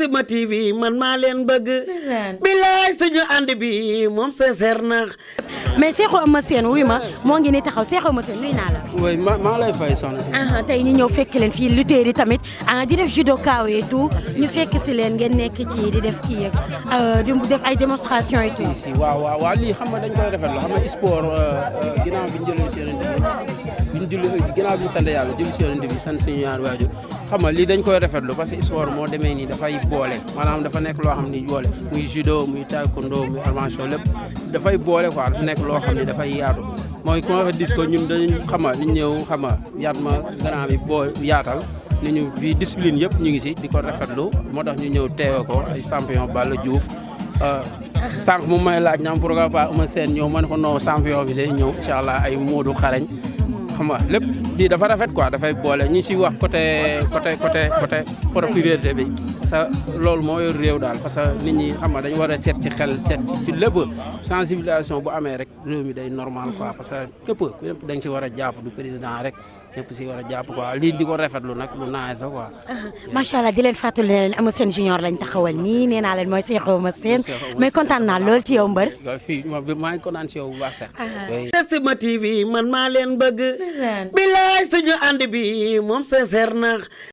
Setsima TV man maa leen bëgg. bilaay suñu ànd bi moom sincère na. mais Cheikhou Eumeu Sène wuy ma moo ngi ni taxaw Cheikhou Eumeu Sène nuy naa la. oui maa lay fay soxna si. tey ñu ñëw fekk leen fii lutteurs yi tamit di def judo kaw et tout ñu fekk si leen ngeen nekk ci di def kii yeeg di def ay démonstration et tout. si waaw lii xam nga dañ koy rafetlu xam nga sport ginnaaw bi ñu jëlee si yonent bi ginnaaw bi ñu sant yàlla jël si yonent bi sant suñu ñaar waajur xam nga lii dañ koy rafetlu parce que sport moo demee nii dafay boole maanaam dafa nekk loo xam ni boole muy judo muy taekwondo muy armation lépp dafay boole quoi dafa nekk loo xam ne dafay yaatu mooy ku ma fa dis ko ñun dañu xam nga ñu ñëw xam nga yaat ma grand bi boo yaatal ni ñu bi discipline yëpp ñu ngi si di ko rafetlu moo tax ñu ñëw teewe ko ay champion Balla Diouf sànq mu may laaj ñaam pourquoi pas Eumeu Sène ñëw man ko non champion bi day ñëw incha allah ay Modou xarañ xam nga lépp lii dafa rafet quoi dafay boole ñu ci wax côté propriété bi parce que loolu moo yor réew daal parce que nit ñi xam nga dañu war a seet ci xel seet ci lépp sensibilisation bu amee rek réew mi day normal quoi parce que képp dañ ci war a jàpp du président rek ñëpp si war a jàpp quoi lii di ko rafetlu nag lu naaj la quoi. macha allah di leen fàttali ne leen Eumeu Sène junior lañ taxawal nii nee naa leen mooy Cheikhou Eumeu Sène mais kontaan naa lool ci yow mbër. fii maa ngi kontaan ci yow bu baax sax. Setsima TV man maa leen bëgg. bilaay suñu ànd bi moom sincère na.